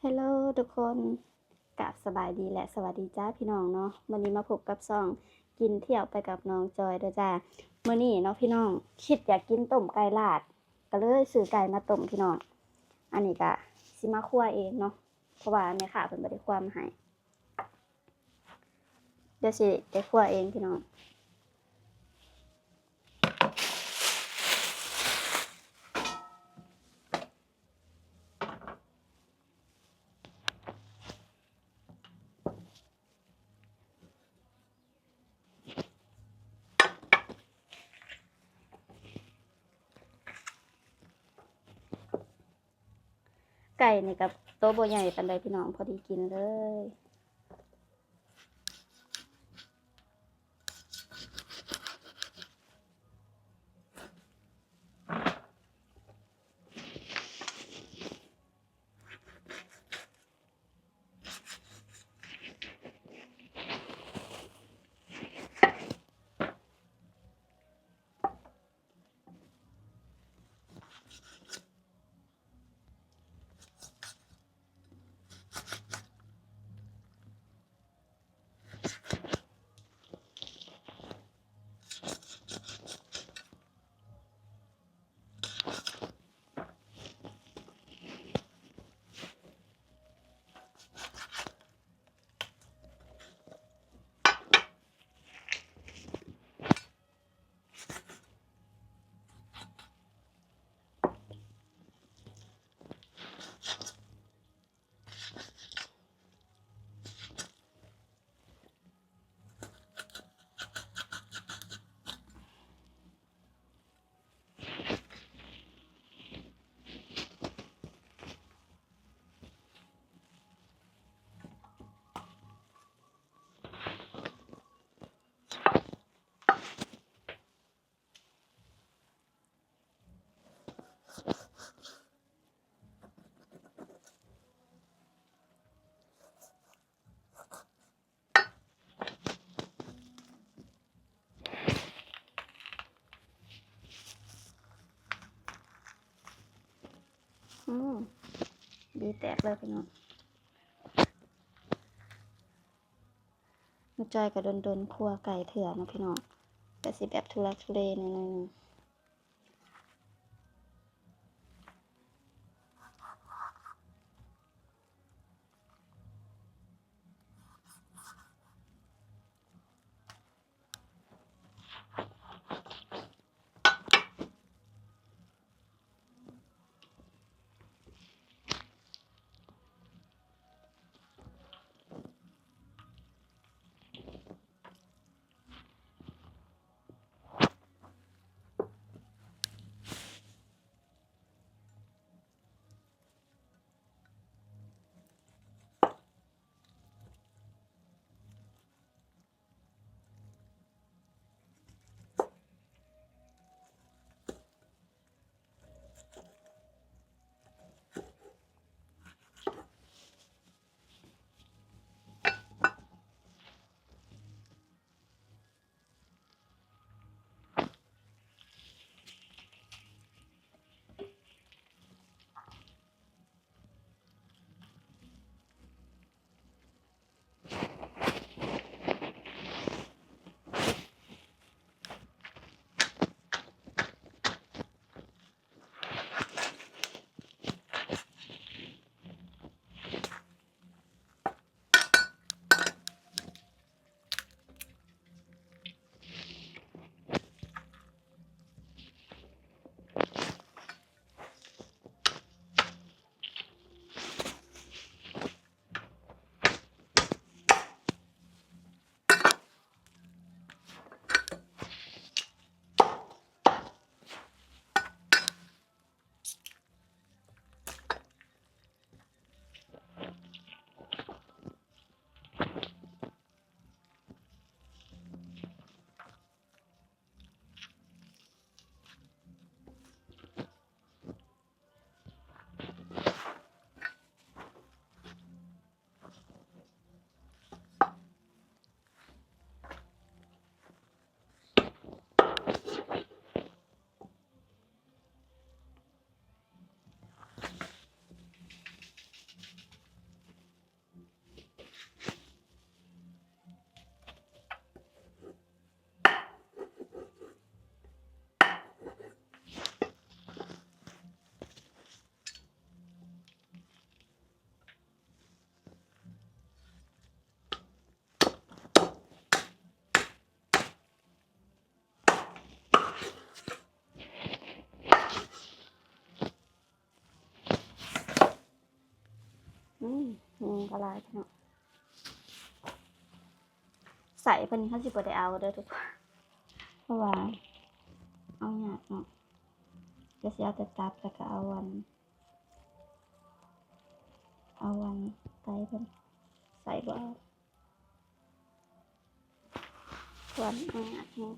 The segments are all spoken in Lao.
Hello ທຸກຄົນ ກາບສະບາຍດີ ແລະ ສະຫວັດດີຈ້າພີ່ນ້ອງເນາະ. ມື້ນີ້ມາພົບກັບຊ່ອງກິນທ່ຽວໄປກັບນ້ອງຈອຍເດີຈ້າ. ມື້ນີ້ເນາະພີ່ນ້ອງ ຄິດຢາກກິນຕົ້ມໄກ່ລາດ ກໍເລີຍຊື້ໄກ່ມາຕົ້ມພີ່ນ້ອງ. ອັນນີ້ກະຊິມາຄົວເອງເນາະ ເພາະວ່າແມ່ຄ້າເພິ່ນບໍ່ໄດ້ຄົວມາໃຫ້. ດຽວຊິໄດ້ຄົວເອງພີ່ນ້ອງ. ໄກ່ນີ້ກໍໂຕບໍ່ໃຫຍ່ປານໃດພີ່ນ້ອງ ພໍດີກິນເລີຍ. ອືມ ດີແຕກເລີຍພີ່ນ້ອງ. ນ້ອງຈອຍກໍດົນໆຄົວໄກ່ເທື່ອເນາະພີ່ນ້ອງ ກໍຊິແບບທຸລັກທຸເລໜ້ອຍໜຶ່ງ. ອ ໜຶ່ງກໍຫຼາຍເນາະ. ໄສ້ເພິ່ນນີ້ເຮົາຊິບໍ່ໄດ້ເອົາເດີທຸກຄົນ ເພາະວ່າເອົາຍາກເນາະ. ກໍຊິເອົາແຕ່ຕັບ ແລ້ວກໍເອົາອັນ ເອົາອັນໄຕເພິ່ນ ໄສ້ບໍ່ເອົາ. ຄວນອາດແຮງ.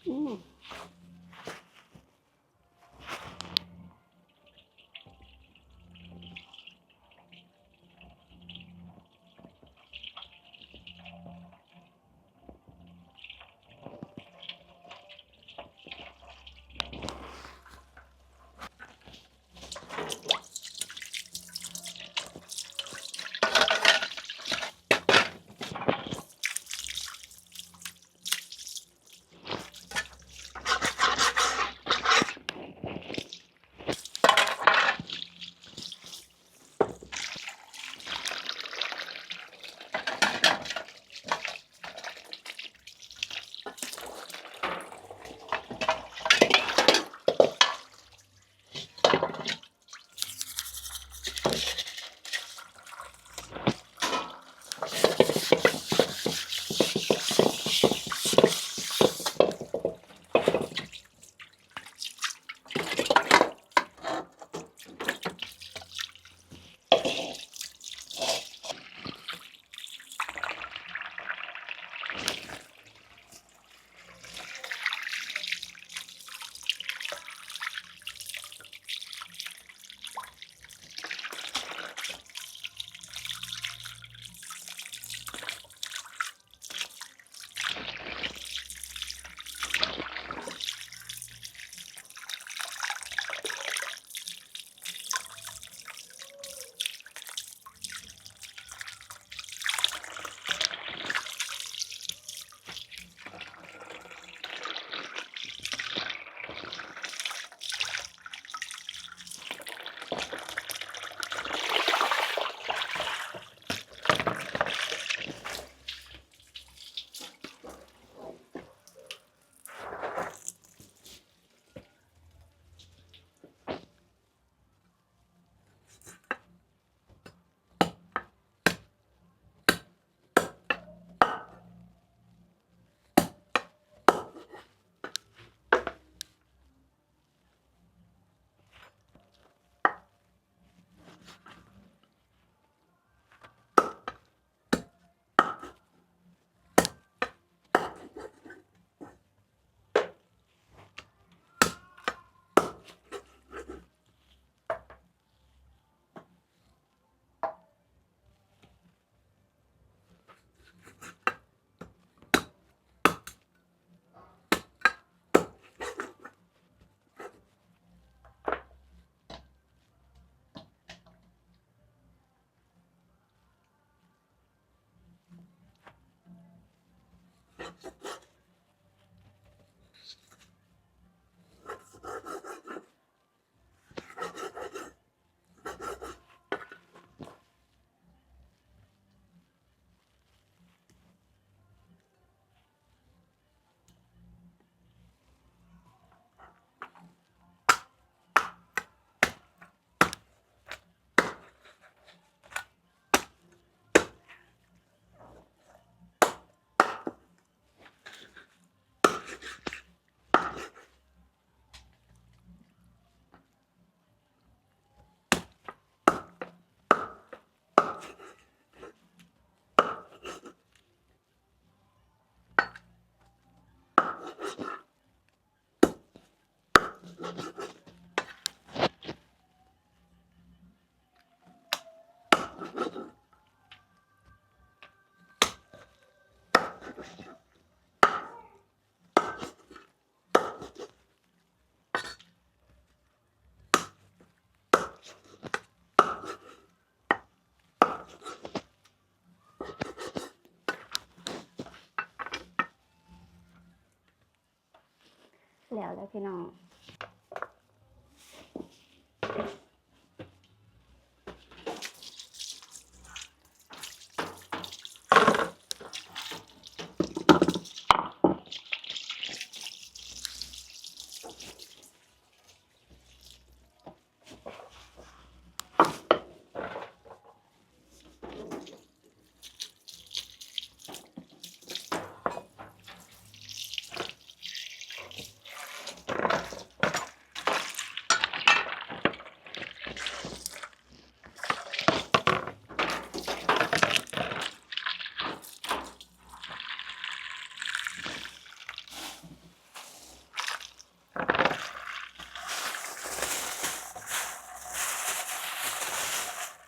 ອືມ. ແລ້ວແລ້ວພີ່ນ້ອງ.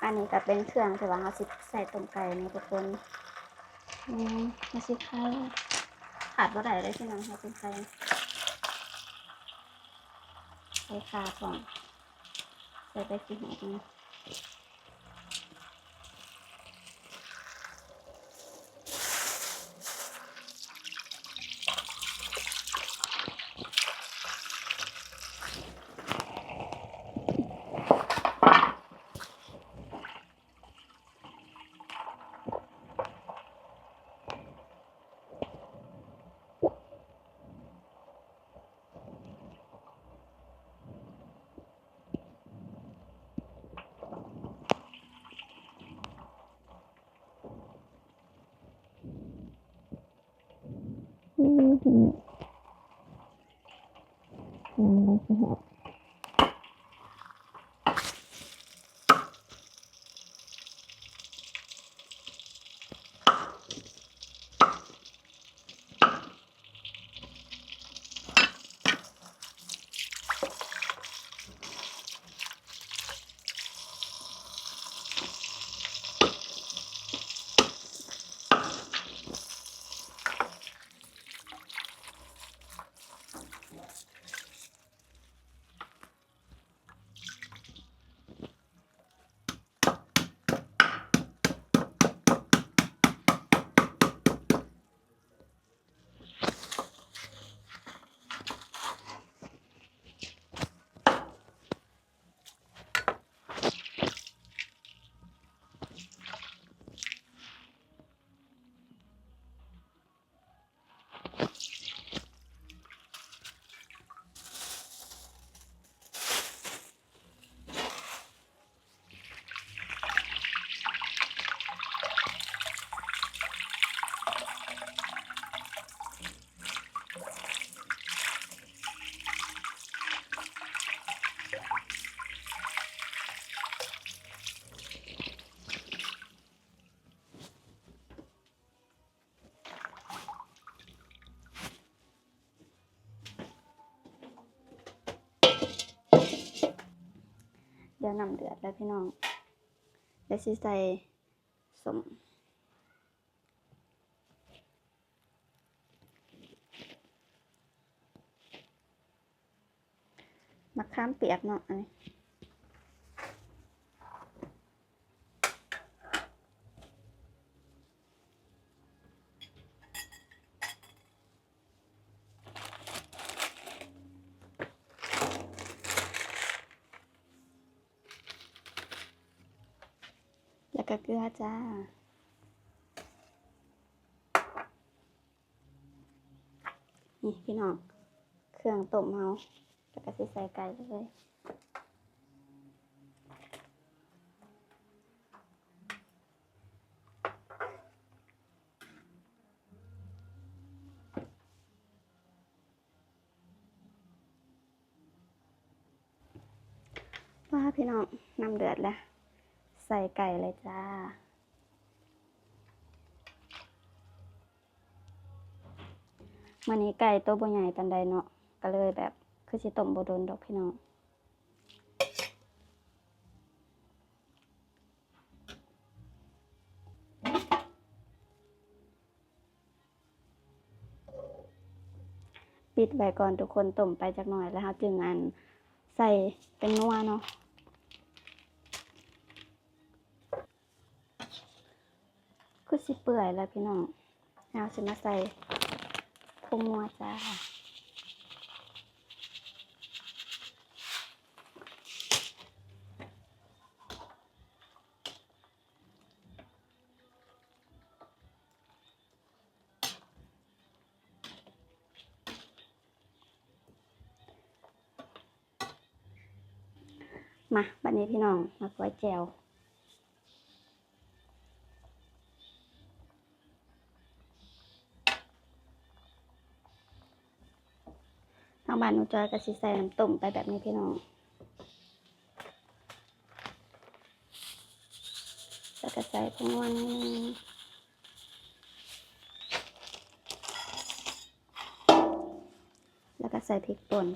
ອັນນີ້ກໍເປັນເຄື່ອງທີ່ວ່າເຮົາຊິໃສ່ຕົ້ມໄກ່ນີ້ທຸກຄົນ. ອືມ ເຮົາຊິໄຂ່ ຂາດບໍ່ໄດ້ເລີຍພີ່ນ້ອງ ເຮົາຊິໄຂ່ ໃສ່ຂ່າພ້ອມ ໃສ່ໃບຂີ້ຫູກ. ດຽວນ້ຳເດືອດແລ້ວພີ່ນ້ອງ ດຽວຊິໃສ່ສົ້ມ ໝາກຂາມປຽກເນາະ ອັນນີ້ ແລ້ວກໍເກືອຈ້າ. ນີ້ພີ່ນ້ອງ ເຄື່ອງຕົ້ມເຮົາ ແລ້ວກໍຊິໃສ່ໄກ່ເລີຍ. ວ້າ ພີ່ນ້ອງ ນ້ຳເດືອດແລ້ວ ໃສ່ໄກ່ເລີຍຈ້າ. ມື້ນີ້ໄກ່ໂຕບໍ່ໃຫຍ່ປານໃດເນາະ ກໍເລີຍແບບ ຄືຊິຕົ້ມບໍ່ດົນດອກພີ່ນ້ອງ. ປິດໄວ້ກ່ອນທຸກຄົນ, ຕົ້ມໄປຈັກໜ້ອຍ ແລ້ວເຮົາຈຶ່ງ ອັນ ໃສ່ແປ້ງນົວເນາະ. ຄືຊິເປື່ອຍແລ້ວພີ່ນ້ອງ, ເຮົາຊິມາໃສ່ຜົງນົວຈ້າ. ມາ ບັດນີ້ພີ່ນ້ອງ ມາກວຍແຈ່ວ. ທາງບ້ານນ້ອງຈອຍກໍຊິໃສ່ນ້ຳຕົ້ມໄປແບບນີ້ພີ່ນ້ອງ, ແລ້ວກໍໃສ່ຜົງນົວໜ້ອຍໜຶ່ງ ແລ້ວກໍໃສ່ພິກປົ່ນ.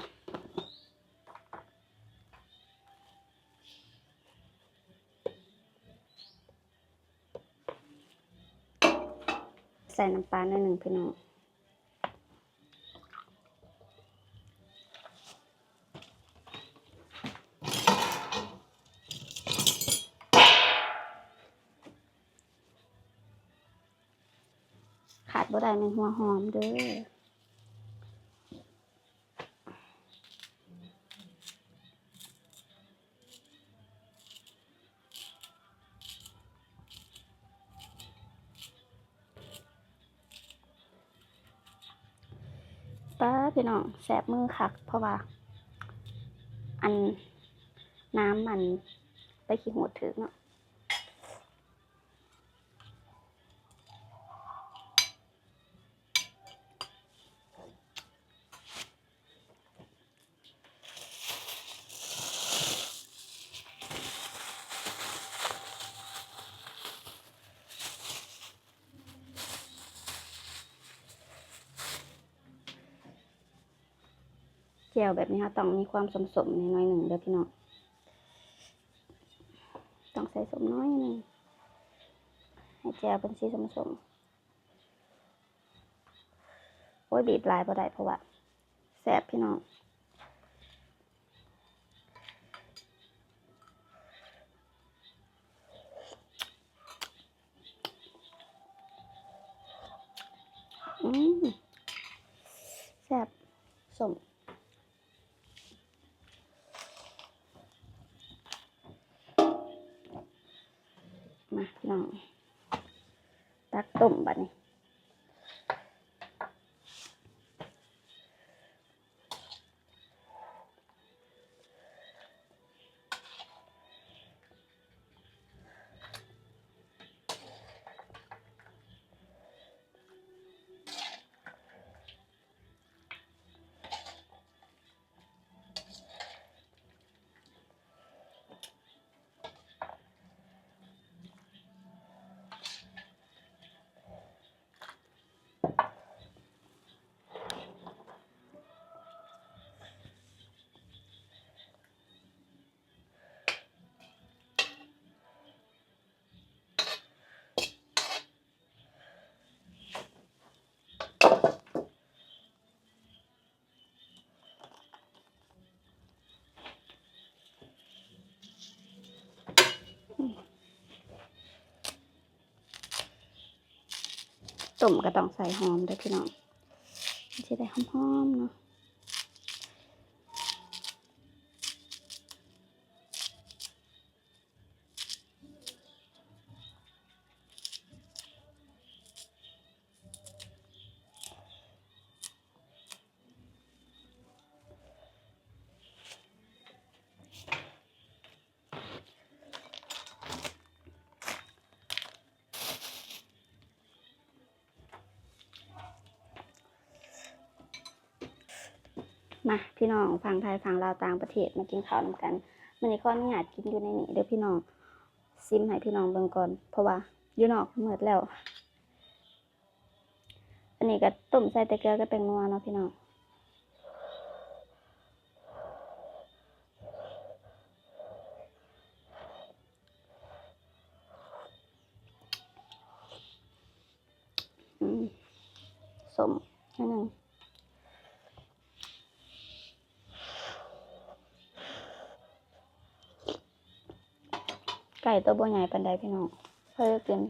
ໃສ່ນ້ຳປາໜ້ອຍໜຶ່ງພີ່ນ້ອງ. ຂາດບໍ່ໄດ້ແມ່ນຫົວຫອມເດີ້. ປາດ ພີ່ນ້ອງ ແສບມືຄັກ ເພາະວ່າ ອັນ ນ້ຳມັນໄປຂີ້ຫູດຖືກເນາະ. ແຈ່ວແບບນີ້ເຮົາຕ້ອງມີຄວາມສົ້ມໆ ໜ້ອຍໜຶ່ງເດີ້ພີ່ນ້ອງ, ຕ້ອງໃສ່ສົ້ມໜ້ອຍໜຶ່ງ ໃຫ້ແຈ່ວເປັນສີສົ້ມໆ. ໂອ້ຍ ບີບຫຼາຍບໍ່ໄດ້ ເພາະວ່າແສບພີ່ນ້ອງ. ອືມ ແຊບ ສົ້ມ. ມາ ພີ່ນ້ອງ ຕັກຕົ້ມບັດນີ້. ຕົ້ມກໍຕ້ອງໃສ່ຫອມເດີ້ພີ່ນ້ອງ ມັນຊິໄດ້ຫອມໆເນາະ. ມາ ພີ່ນ້ອງຝັ່ງໄທ ຝັ່ງລາວ ຕ່າງປະເທດ ມາກິນເຂົ້ານຳກັນ. ມື້ນີ້ຂໍອະນຸຍາດກິນຢູ່ໃນນີ້ເດີ້ພີ່ນ້ອງ, ຊິມໃຫ້ພີ່ນ້ອງເບິ່ງກ່ອນ ເພາະວ່າຢູ່ນອກມືດແລ້ວ. ອັນນີ້ກໍຕົ້ມໃສ່ແຕ່ເກືອກັບແປ້ງນົວເນາະພີ່ນ້ອງ. ຕົ້ມໜ້ອຍໜຶ່ງ. ໄກ່ໂຕບໍ່ໃຫຍ່ປານໃດພີ່ນ້ອງ ພໍໄດ້ກິນ.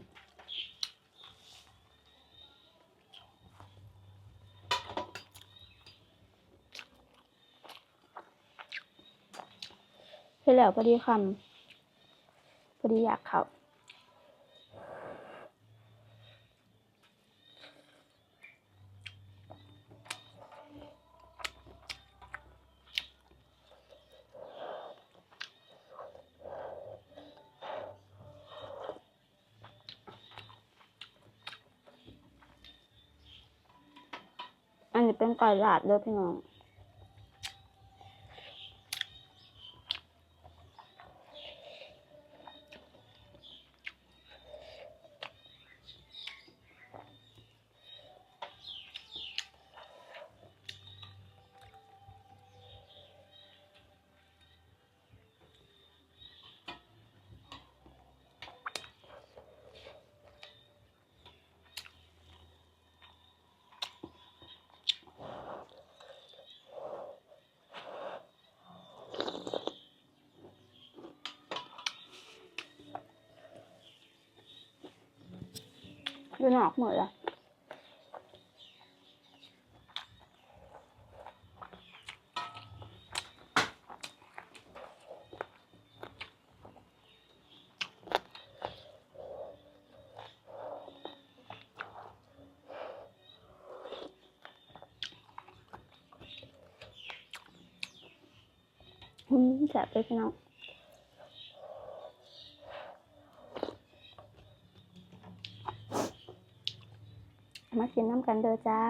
ເຮັດແລ້ວພໍດີຄຳ ພໍດີຢາກເຂົ້າ. ອັນນີ້ເປັນໄກ່ລາດເດີພີ່ນ້ອງ. ຢູ່ນອກໝົດລະ. ອືມ ແຊບເລີຍພີ່ນ້ອງ ມາກິນນຳກັນເດີຈ້າ.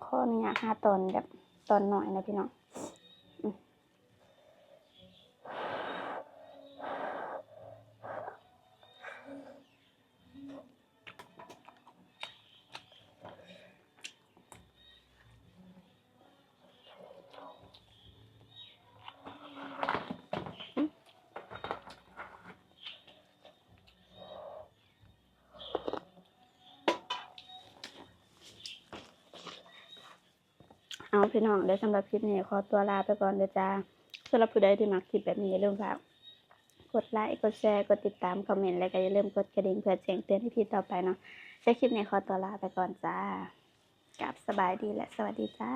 ຂໍອະນຸຍາດຫາຕອນແບບຕອນໜ້ອຍນະພີ່ນ້ອງ. ເອົາ ພີ່ນ້ອງ ແລະ ສຳລັບຄລິບນີ້ຂໍຕົວລາໄປກ່ອນເດີຈ້າ. ສຳລັບຜູ້ໃດທີ່ມັກຄລິບແບບນີ້ ຢ່າລືມຝາກກົດໄລ ກົດແຊ ກົດຕິດຕາມ ຄອມເມັນ ແລະ ກໍຢ່າລືມກົດກະດິ່ງເພື່ອແຈ້ງເຕືອນອີພີຕໍ່ໄປເນາະ. ແຕ່ຄລິບນີ້ຂໍຕົວລາໄປກ່ອນຈ້າ. ກາບສະບາຍດີ ແລະ ສະຫວັດດີຈ້າ.